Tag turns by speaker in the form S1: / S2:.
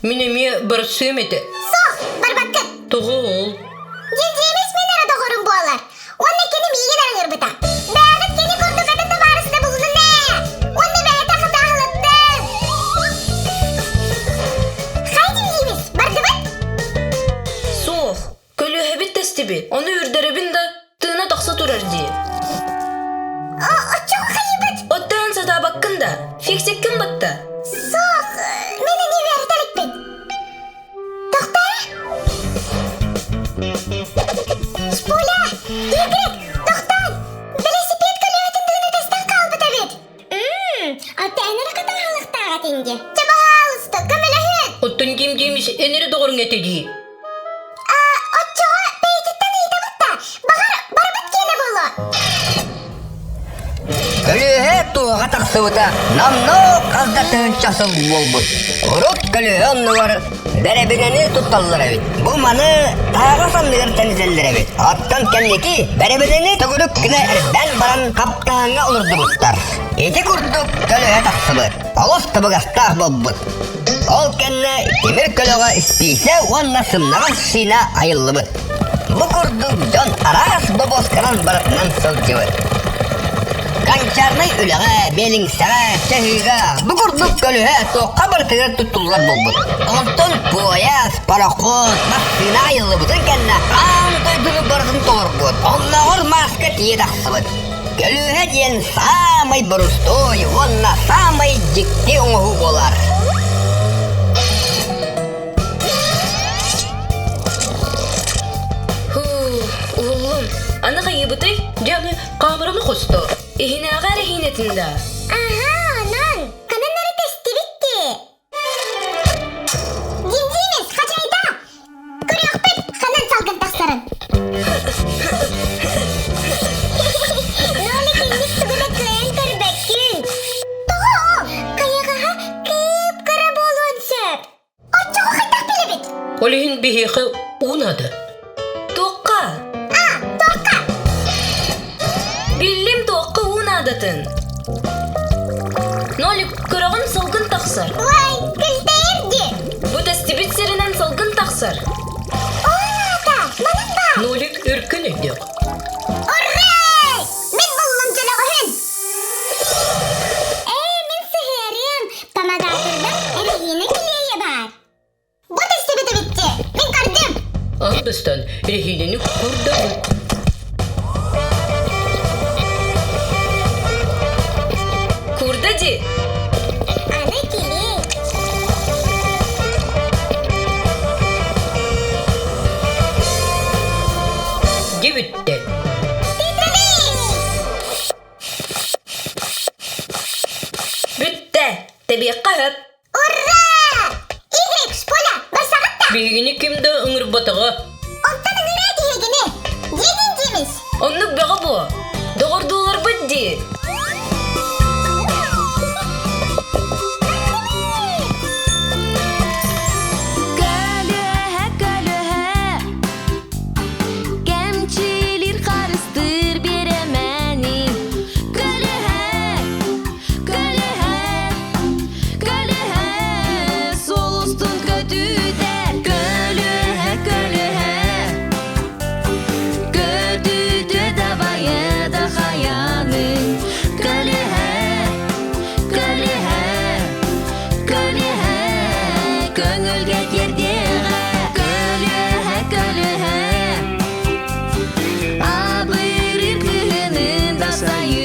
S1: Мин эмиэ барсыам этэ.
S2: Суох, барбаккын.
S1: Тоҕо ол?
S2: Дьиэдьиэмис мин эрэ доҕорум буолар. Уонна кини миигин арыгырбыта. Бэйэҕит кини курдук атын табаарыста булунун ээ. Уонна бэйэтэ хатааһылаттын. Хай Дьиэдьиэмис, бардыбыт?
S1: Суох, көлүөһэбит тэстибит. Ону үрдэрэбин да, тыына тахса турар дии.
S2: Оччоҕо хайыыбыт?
S1: Оттоон сатаабаккын да, фиксиккин батта.
S2: Суох, мин эмиэ үөрэтэ иликпин. Тохтоо! Шпуля! Игорь, тохтоон! Велосипед көлөһөтүн тыына тэстэн хаалбыт эбит. Мм, эн эрэ хатааһылыктаах этиҥ дии. Чэ, баһаалыста, көмөлөһүн!
S1: Оттон ким диэмис эн эрэ доҕоруҥ этэ дии.
S2: Оччоҕо бэйэтиттэн ыйытабыт да, баҕар, барбыт киэнэ буолуо.
S3: Көлүөһэ туоҕа тахсыбыта номнуо хас да тыһыынча сыл буолбут. Урут көлүөһэ оннугар бэрэбинэни тутталлар эбит. Бу маны тааҕа санныгар тэнитэллэр эбит. Оттон кэнники бэрэбинэни төгүрүк гына эрбээн баран хаптаһыҥҥа олордубуттар. Ити курдук көлүөһэ тахсыбыт. Олус табыгастаах буолбут. Ол кэннэ тимир көлөҕө испиисэ уонна сымнаҕас сиинэ айыллыбыт. Бу курдук дьон араас бобуосканан барытынан сылдьыбыт. Гончарнай үлэҕэ, миэлиҥсэҕэ, чаһыыга бу курдук көлүһэ туохха барытыгар туттуллар буолбут. Онтон пуойас, пароход, массыына айыллыбытын кэннэ аан дойдуну барытын толорбут, оннооҕор мааска тиийэ тахсыбыт. Көлүөһэ диэн саамай борустуой уонна саамай дьикти оҥоһуу буолар.
S1: Уһуллум. Аны хайыыбытый? Дьэ аны камераны хосто. Иһинээҕи эрэһиинэтин да.
S2: Аһаа, онон. Ханан эрэ тэстибит дии. Дьиндьиимис, хачайда! Көрүөхпүт, ханан салгын тахсарын. Нолик инник тугу да кыайан көрбөккүн. Тоҕо? Хайаҕаһа кып-кыра буолуон сөп. Оччоҕо хайдах билэбит?
S1: Ол иһин биһиэхэ уу наада. Туохха?
S2: А, туохха?
S1: Биллим туохха уу наадатын. Нолик, көрөҕүн салгын тахсар.
S2: Ой, күлтэйэр дии.
S1: Бу тэстибит сиринэн салгын тахсар.
S2: Ол аата, манан баар.
S1: Нолик өркөн өйдөөх.
S2: Уррей! Мин буллум дьөлөҕөһүн! Ээ, мин сыһыарыам, помогатордар эрэһиинэ килиэйэ баар. Бу тэстибит эбит дии, мин көрдүм.
S1: Андыстан эрэһиинэни курдабыт. Курда дии.
S2: Аны килиэй.
S1: Дьэ бүттэ. Бүттэ. Тэбиэххэ сөп.
S2: Ура! Игорь, Шполя, барсаҕыт да?
S1: Биһигини ким да ыҥырбатаҕа.
S2: Онтон ыҥыраа киһигини. Дьиэтин дьиэмис.
S1: Оннук бөҕө буо. Доҕордууларбыт дии.
S4: Көлүөһэ, көлүөһэ, кэмчилиир харыстыыр биэрэмэни. Көлүөһэ, көлүөһэ, көлүөһэ, суол устун көтүтэр. Көлүөһэ, көлүөһэ, көтүтүө дабайа да хайаны. Көлүөһэ, көлүөһэ, көлүөһэ, көҥүлгэ тиэрдиэҕэ. Көлүөһэ, көлүөһэ, абырыыр кыһынын да сайын.